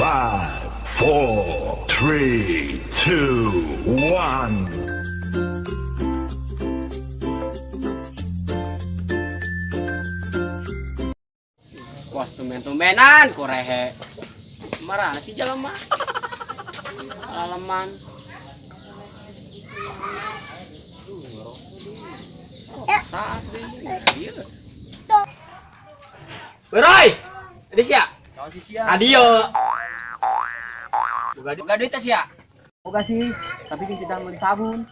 5, 4, 3, 2, 1. Was tumben-tumbenan korehe. Marana sih jelema. Laleman. Oh, saat deh. Iya. Roy, ada sia? Adio. Boga duit sia? Boga sih, tapi kan kita beli sabun.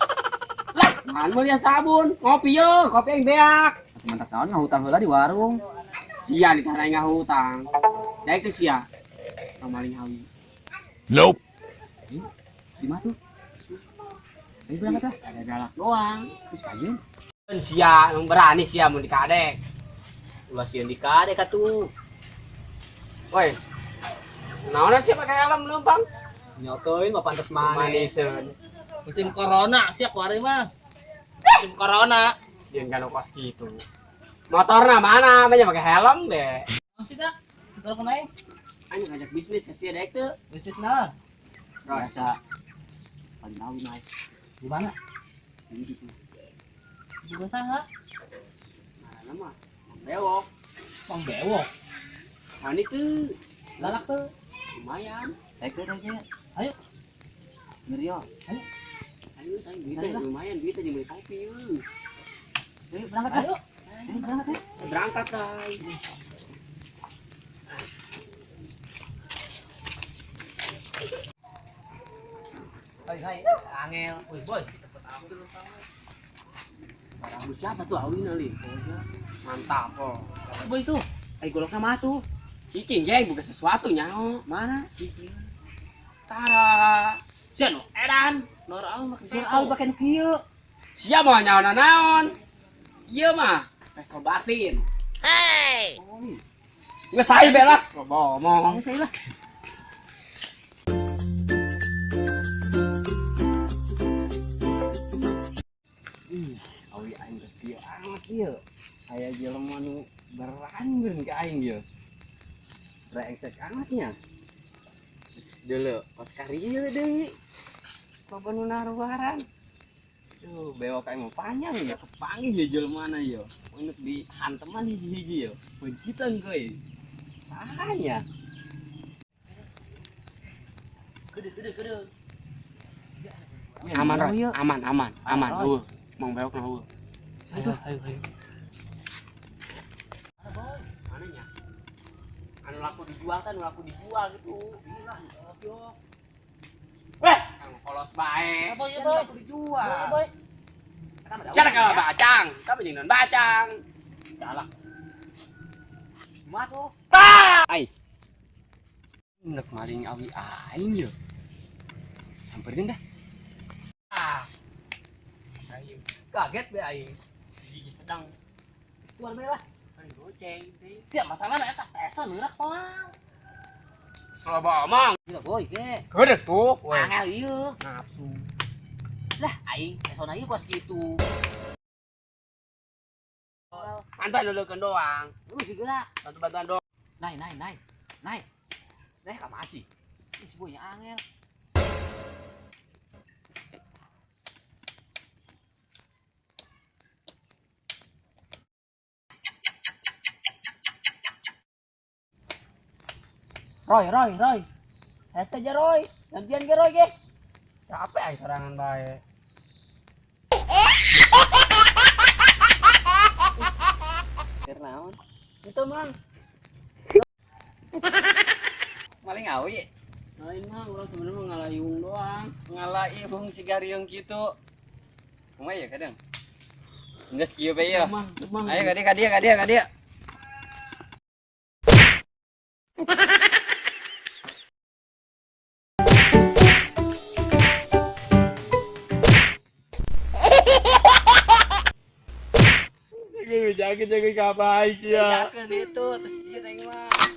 Lah, mana beli sabun? Ngopi yo, kopi yang beak. Mantap naon ngahutang heula di warung. Sia di tanah ngahutang. Daek teh sia. Maling hawi. Nope. Di mana tuh? Ayo berangkat lah. Ada galak doang. Terus kajeun. Sia, emang berani sia mun dikadek. Ulah sieun dikadek atuh. Woi. Naon sih pakai helm leumpang? Nyotoin mah pantes maneh. Maniseun. Musim corona sih aku hari mah. Musim corona. Dia nggak kos gitu. Motorna mana? Banyak pakai helm deh. Masih dah. Kalau kena Anjing ngajak bisnis ya sih dek tuh. bisnis nah. Biasa. Paling hawi naik. Di mana? Ini gitu. Juga saha. Nah, nama Mang Bewok. Mang Bewok. Nah, ini tuh Galak tuh. lumayan. Daek teh daek. Ayo. Mirio. Ayo. Ayo saya duitnya lumayan duitnya beli kopi yuk. Ayo berangkat lah. Ayo. Ayo berangkat ya. Berangkat lah. Hai hai, angel. Woi boy. Barang biasa tuh awin ali. Mantap oh. Boy tuh. Ayo golokna mah tuh. Cicing geng bukan sesuatu nyaho. Mana? Cicing. Tara. Sia nu edan. Lor au mah Jual awi pake nu kieu. Sia mau nyaho naon. Ieu mah peso batin. Hey. Nggak saya be lah. Ngomong. Saya lah. Ih, awi aing geus kieu amat ieu. Aya jelema nu berani beureun ka aing ieu. Brengsek amatnya. Geus deuleu kos karieu deui. Loba nu naruaran. Duh, bewok aing mah panjang ya, kepanggih ya jelema na ieu. Enek dihanteman hiji-hiji ieu. Bencitan kowe. Sahanya. Gede gede gede. Aman, Roy. Aman, aman, aman. Eueuh, Mang bewok na eueuh. Ayo ayo ayo. Mana nya? Anu laku dijual kan, anu laku dijual gitu. Weh, anu kolos bae. Apa ya boy? Aku dijual. Boy. Cara kalau bacang, tapi jeung non bacang. Galak. Mah tuh. Ai. Nek maling awi aing ye. Samperin dah. Ah. Aing Kaget be aing. gigi sedang Tuan bae lah. kan goceng teh. Siap masalahna eta peso neurak moal. Sloba omong. Gila boy ge. Gede tuh. Angel ieu. Nafsu. Lah aing pesona ieu kos kitu. Antar leulekeun doang. Lu sih geura. Bantu-bantuan doang. Naik naik naik. Naik. Naik ka masih. Ih si boy angel. Roy Roy Roy. Hese aja Roy. Gantian ge Roy ge. Capek aing sorangan bae. Keur naon? Itu mang. Maling awi. Lain mang, urang sebenarnya ngalayung doang. Ngalayung si gariung kitu. Kumaha ya kadang? Geus kieu bae ya. Mang, mang. Ayo ka dieu ka dieu ka dieu ka dieu. Jaga jaga kabaik ya. Jakeun itu terus ieu teh mah.